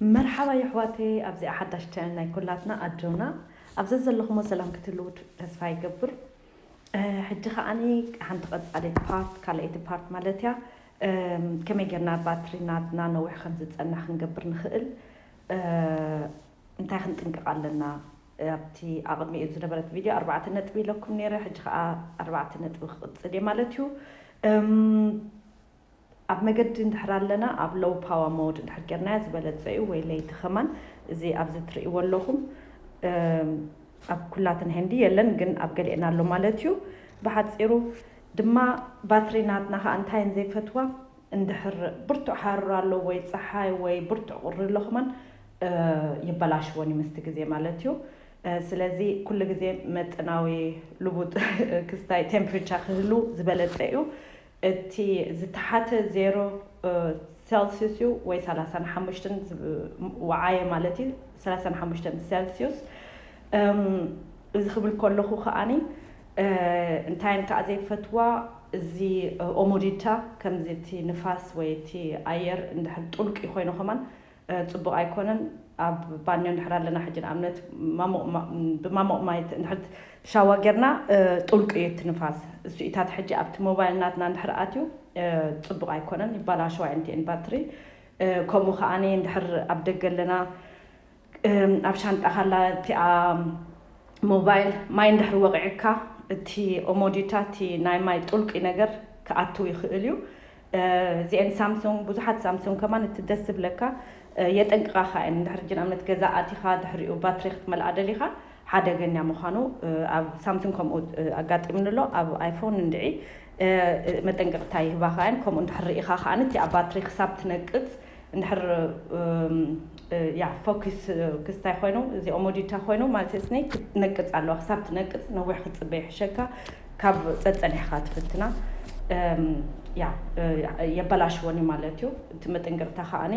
መርሓባ የሕዋተይ ኣብዚኣ ሓዳሽ ቻነል ናይ ኩላትና ኣጆና። ኣብ ዘዘለኹሞ ሰላም ክትህልዉ ተስፋ ይገብር። ሕጂ ከዓኒ ሓንቲ ቀጻሊት ፓርት ካልኣይቲ ፓርት ማለት እያ። ከመይ ጌርና ባትሪ ናትና ነዊሕ ከም ዝጸንሕ ክንገብር ንኽእል እንታይ ክንጥንቀቕ ኣለና? ኣብቲ ኣቕድሚኡ ዝነበረት ቪድዮ ኣርባዕተ ነጥቢ ኢለኩም ነይረ። ሕጂ ከኣ ኣርባዕተ ነጥቢ ክቕጽል እየ ማለት እዩ። ኣብ መገዲ እንድሕር ኣለና ኣብ ሎው ፓወር ሞድ እንድሕር ጌርናዮ ዝበለጸ እዩ፣ ወይ ለይቲ ከማን እዚ ኣብዚ ትርእይዎ ኣለኹም ኣብ ኩላተን ህንዲ የለን፣ ግን ኣብ ገሊአን ኣሎ ማለት እዩ። ብሓጺሩ ድማ ባትሪ ናትና ከኣ እንታየን ዘይፈትዋ እንድሕር ብርቱዕ ሃሩር ኣሎ ወይ ጸሓይ ወይ ብርቱዕ ቁሪ ኣሎ ከማን ይበላሽወን እዩ ምስቲ ግዜ ማለት እዩ። ስለዚ ኩሉ ግዜ መጠናዊ ልቡጥ ክስታይ ቴምፕሬቸር ክህሉ ዝበለጸ እዩ። እቲ ዝተሓተ ዜሮ ሴልሲዩስ እዩ ወይ ሰላሳን ሓሙሽተን ወዓየ ማለት እዩ። ሰላሳን ሓሙሽተን ሴልሲዩስ እዚ ክብል ከለኹ ከዓኒ እንታይ እንከዓ ዘይፈትዋ እዚ ኦሞዲታ ከምዚ እቲ ንፋስ ወይ እቲ ኣየር እንድሕር ጥልቂ ኮይኑ ከማን ጽቡቕ ኣይኮነን። ኣብ ባንዮ እንድሕር ኣለና ሕጂ ንኣብነት ብማሞቕ ማይ እንድሕር ሻዋ ጌርና ጥልቂ እዩ እቲ ንፋስ። እሱ ኢታት ሕጂ ኣብቲ ሞባይል ናትና እንድሕር ኣትዩ ጽቡቕ ኣይኮነን፣ ይባላሸዋ ኤንቲኤን ባትሪ። ከምኡ ከዓኒ እንድሕር ኣብ ደገ ኣለና ኣብ ሻንጣ ካላ እቲኣ ሞባይል ማይ እንድሕር ወቂዕካ እቲ ኦሞዲታ እቲ ናይ ማይ ጥልቂ ነገር ክኣትው ይኽእል እዩ። እዚአን ሳምሱንግ ብዙሓት ሳምሱንግ ከማን እቲ ደስ ዝብለካ የጠንቅቓኻ እየን። እንድሕር ሕጂ ንኣብነት ገዛ ኣቲኻ ድሕሪኡ ባትሪ ክትመልኣ ደሊኻ ሓደገኛ ምዃኑ ኣብ ሳምሱንግ ከምኡ ኣጋጢሙኒ ኣሎ። ኣብ ኣይፎን እንድዒ መጠንቀቕታ ይህባኻ እየን። ከምኡ እንድሕር ርኢኻ ከዓኒ እቲኣ ባትሪ ክሳብ ትነቅጽ እንድሕር ያ ፎኪስ ክስታይ ኮይኑ እዚ ኦሞዲታ ኮይኑ ማለት ስኒ ክትነቅጽ ኣለዋ። ክሳብ ትነቅጽ ነዊሕ ክትጽበ ይሕሸካ። ካብ ጸጸኒሕካ ትፍትና ያ የበላሽወኒ ማለት እዩ። እቲ መጠንቀቕታ ከዓኒ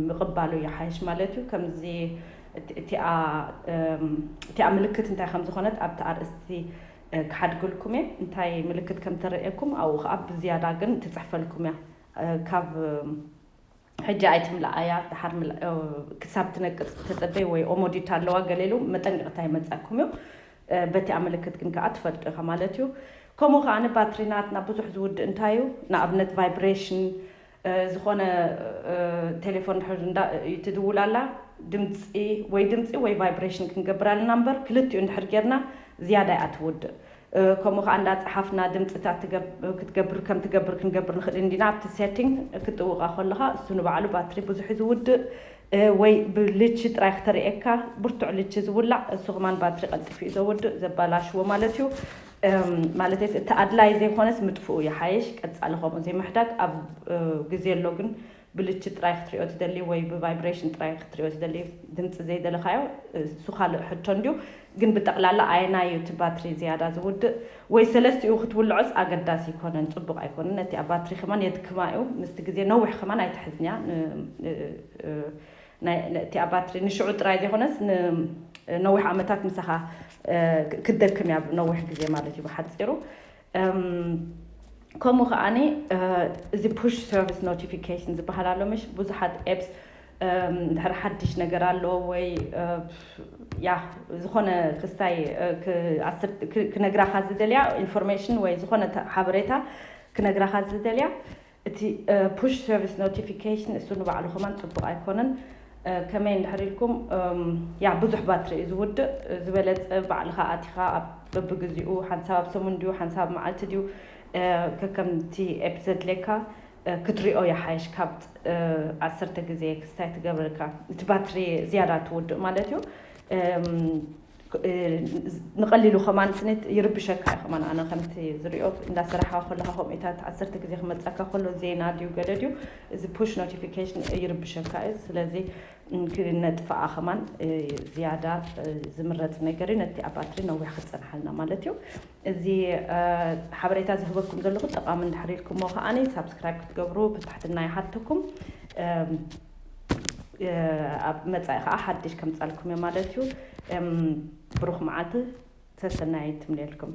ምቕባሉ ይሓይሽ ማለት እዩ። ከምዚ እቲኣ ምልክት እንታይ ከም ዝኾነት ኣብቲ ኣርእስቲ ክሓድግልኩም እየ። እንታይ ምልክት ከም ተረእየኩም ኣብኡ ከዓ ብዝያዳ ግን ትፅሕፈልኩም እያ። ካብ ሕጂ ኣይትምልኣያ፣ ድሓር ክሳብ ትነቅፅ ተፀበይ ወይ ኦሞዲታ ኣለዋ ገለ ኢሉ መጠንቀቕታ ይመፀኩም እዩ። በቲኣ ምልክት ግን ከዓ ትፈልጡ ኢኻ ማለት እዩ። ከምኡ ከዓ ንባትሪ ናትና ብዙሕ ዝውድእ እንታይ እዩ? ንኣብነት ቫይብሬሽን ዝኾነ ቴሌፎን ድሕር እንዳ ትድውል ኣላ ድምፂ ወይ ድምፂ ወይ ቫይብሬሽን ክንገብር ኣለና እምበር ክልቲኡ እንድሕር ጌርና ዝያዳ እያ ትውድእ። ከምኡ ከዓ እንዳፀሓፍና ድምፅታት ክትገብር ከም ትገብር ክንገብር ንኽእል እንዲና ኣብቲ ሴቲንግ ክትጥውቃ ከለካ እሱ ንባዕሉ ባትሪ ብዙሕ እዩ ዝውድእ። ወይ ብልቺ ጥራይ ክተርእየካ ብርቱዕ ልቺ ዝውላዕ እሱ ከማን ባትሪ ቀልጢፉ እዩ ዘውድእ ዘባላሽዎ ማለት እዩ። ማለተይስ እቲ ኣድላይ ዘይኮነስ ምጥፍኡ ይሓይሽ። ቀፃሊ ከምኡ ዘይምሕዳግ ኣብ ግዜ ኣሎ ግን ብልቺ ጥራይ ክትሪኦ ትደሊ ወይ ብቫይብሬሽን ጥራይ ክትሪኦ ትደሊ ድምፂ ዘይደለካዮ እሱ ካልእ ሕቶ እንድዩ። ግን ብጠቕላላ ኣየናይ እዩ እቲ ባትሪ ዝያዳ ዝውድእ ወይ ሰለስቲኡ ክትውልዖስ ኣገዳሲ ይኮነን፣ ፅቡቅ ኣይኮነን። ነቲ ኣብ ባትሪ ከማን የድክማ እዩ። ምስቲ ግዜ ነዊሕ ከማን ኣይትሕዝንያ እቲ ኣብ ባትሪ ንሽዑ ጥራይ ዘይኮነስ ነዊሕ ዓመታት ምሳኻ ክትደክም እያ ነዊሕ ግዜ ማለት እዩ ብሓፂሩ። ከምኡ ከዓኒ እዚ ፑሽ ሰርቪስ ኖቲፊኬሽን ዝበሃል ኣሎ ምሽ ብዙሓት ኤፕስ ድሕሪ ሓድሽ ነገር ኣሎ ወይ ያ ዝኾነ ክስታይ ክነግራኻ ዝደልያ ኢንፎርሜሽን ወይ ዝኾነ ሓበሬታ ክነግራኻ ዝደልያ እቲ ፑሽ ሰርቪስ ኖቲፊኬሽን እሱ ንባዕሉ ከማን ፅቡቅ ኣይኮነን። ከመይ እንድሕር ኢልኩም ያ ብዙሕ ባትሪ እዩ ዝውድእ። ዝበለፀ ባዕልካ ኣቲካ ኣብ በብግዚኡ ሓንሳብ ኣብ ሰሙን ድዩ ሓንሳብ መዓልቲ ድዩ ከከምቲ ኤፕ ዘድልየካ ክትሪኦ ይሓይሽ። ካብ ዓሰርተ ግዜ ክስታይ ትገብረካ እቲ ባትሪ ዝያዳ ትውድእ ማለት እዩ። ንቐሊሉ ከማን ስኒት ይርብሸካ እዩ። ከማን ኣነ ከምቲ ዝሪኦ እንዳሰራሕካ ከለካ ከምኡታት ዓሰርተ ግዜ ክመፀካ ከሎ ዜና ድዩ ገለ ድዩ እዚ ፑሽ ኖቲፊኬሽን ይርብሸካ እዩ። ስለዚ ክነጥፍኣ ከማን ዝያዳ ዝምረፅ ነገር እዩ። ነቲ ኣብ ባትሪ ነዊሕ ክፀንሓልና ማለት እዩ። እዚ ሓበሬታ ዝህበኩም ዘለኹ ጠቃሚ እንድሕር ኢልኩሞ ከዓኒ ሳብስክራይብ ክትገብሩ ብትሕትና ይሓተኩም። ኣብ መጻኢ ከዓ ሓድሽ ከምጻልኩም እየ ማለት እዩ። ብሩኽ መዓልቲ ሰሰናይ ትምልየልኩም።